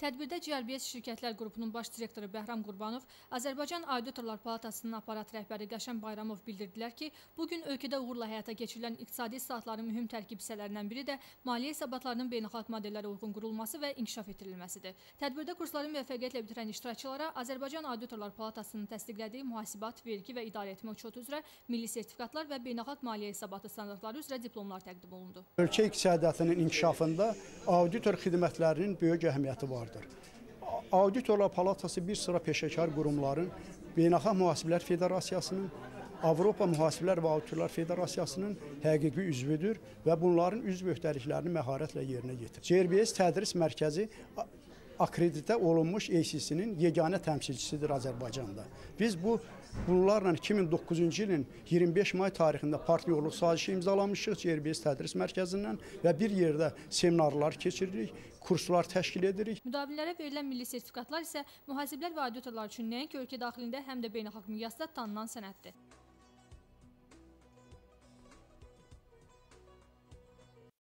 Tədbirdə GRBS Şirkətlər Qrupunun baş direktoru Bəhram Qurbanov, Azərbaycan Auditorlar Palatasının aparat rəhbəri Qəşən Bayramov bildirdilər ki, bugün ölkədə uğurla həyata keçirilən iqtisadi islahatların mühüm tərkib hissələrindən biri də maliyyə hesabatlarının beynəlxalq modellərə uyğun qurulması və inkişaf etdirilməsidir. Tədbirdə kursları müvəffəqiyyətlə bitirən iştirakçılara Azərbaycan Auditorlar Palatasının təsdiqlədiyi mühasibat, vergi və idarəetmə uçotu üzrə milli sertifikatlar və beynəlxalq maliyyə hesabatı standartları üzrə diplomlar təqdim olundu. Ölkə iqtisadiyyatının inkişafında auditor xidmətlərinin böyük əhəmiyyəti vardır. Auditorlar Palatası bir sıra peşəkar qurumların, Beynəlxalq Mühasiblər Federasiyasının, Avropa Mühasiblər və Auditorlar Federasiyasının həqiqi üzvüdür və bunların üzv öhdəliklərini məharətlə yerinə yetirir. GRBS Tədris Mərkəzi akreditə olunmuş ACC-nin yeganə təmsilçisidir Azərbaycanda. Biz bunlarla 2009-cu ilin 25 may tarixində partnyorluq sazişi imzalamışıq GRBS Tədris Mərkəzindən və bir yerdə seminarlar keçiririk, kurslar təşkil edirik. Müdavinlərə verilən milli sertifikatlar isə mühasiblər və auditorlar üçün nəinki ölkə daxilində, həm də beynəlxalq miqyasda tanınan sənəddir.